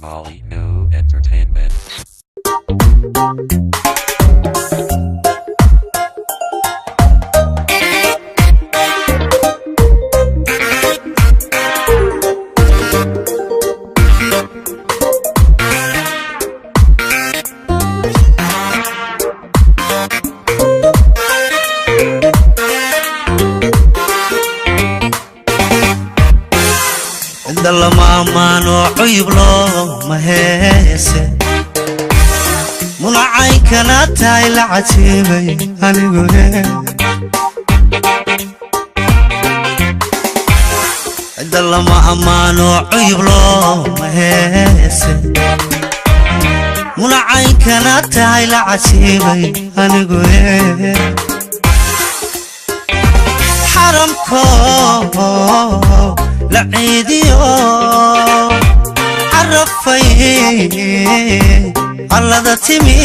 Somali New Entertainment. Cinda lama ammaano, cuyub looma heese. Munacaynkana tahay la cajiibay anigu. Cinda lama ammaano, cuyub looma heese. Munacaynkana tahay la cajiibay anigu. Xaramko la ciidiyo, carafay allada timi,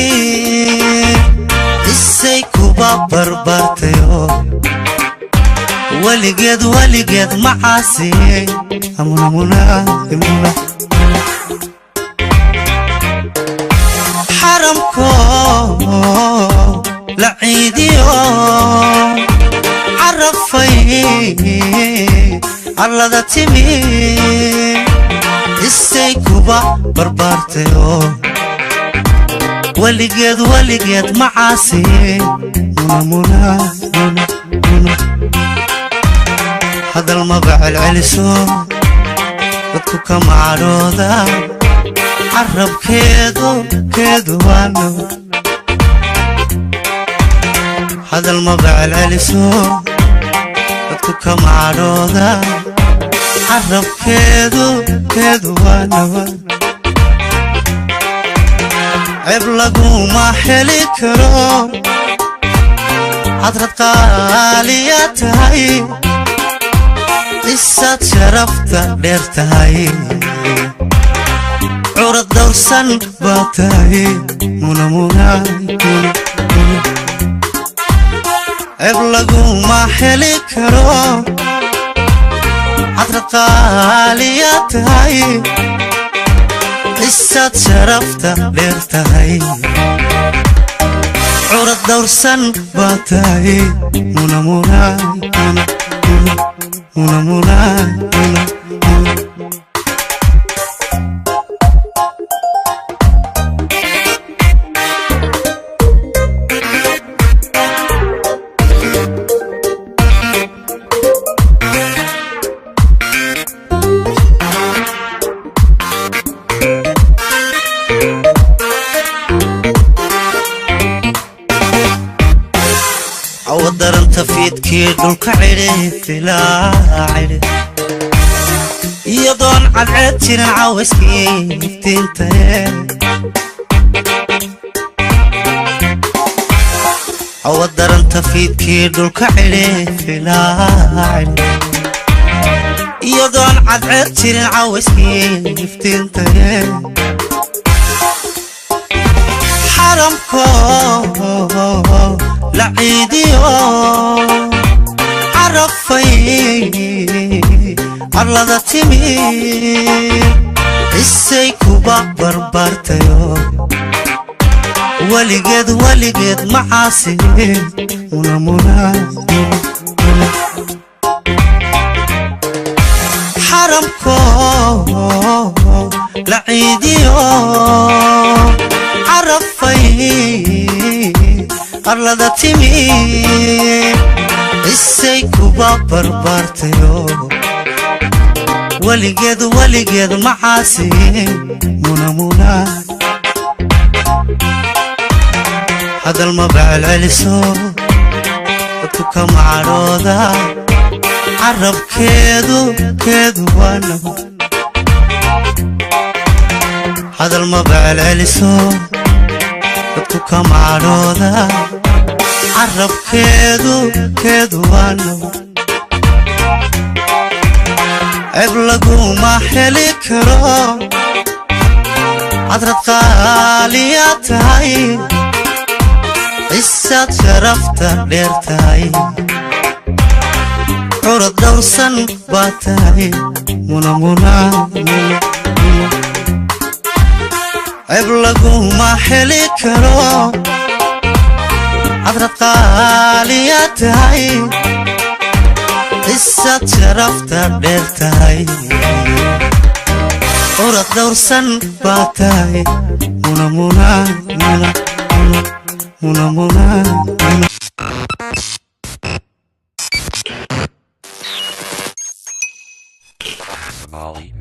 isay kuba barbartayo. Weligeed weligeed macaasi. Xaramko la ciidiyo, carafay allada timi, isay kuba barbaartayo. Weligeed weligeed macaasi. Hadal maba celceliso, dadku kama cadhooda. Carabkeedu keedu waano. Hadal maba celceliso, dadku kama cadhooda. Carabkeedu keedu waa nabad. Ceeb laguma heli karo, hadrad qaaliya tahay, isaad sharafta dheer tahay, curad dowrsan baa tahay. Ceeb laguma heli karo, hadrad qaaliya tahay, isaad sharafta dheer tahay, curad dowrsan baa tahay. Munamuna. Cawa daranta fiidkii dhulka cidhi filaa cidhi, iyadoon cadceed jirin cawayskii iftiintae. Cawa daranta fiidkii dhulka cidhi filaa cidhi, iyadoon cadceed jirin cawayskii iftiintae. Xaramko la ciidiyo, carafay arlada timi, isay kuba barbaartayo. Weligeed weligeed macaasi. Xaramko la ciidiyo, carafay arlada timi, isay kuba barbaartayo. Weligeed weligeed macaasi. Hadal maba celceliso, dadku kama cadhooda. Carabkeedu keedu waa nabad. Hadal maba celceliso, dadku kama cadhooda. Carabkeedu keedu waa nabad. Ceeb laguma heli karo, hadrad qaaliya tahay, isaad sharafta dheer tahay, curad dhowrsan baa tahay. Munamuna. Ceeb laguma heli karo, cadrad qaaliya tahay, cisad sharafta dheer tahay, urad dhowrsan baa tahay. Muna muna muna muna muna muna. Somali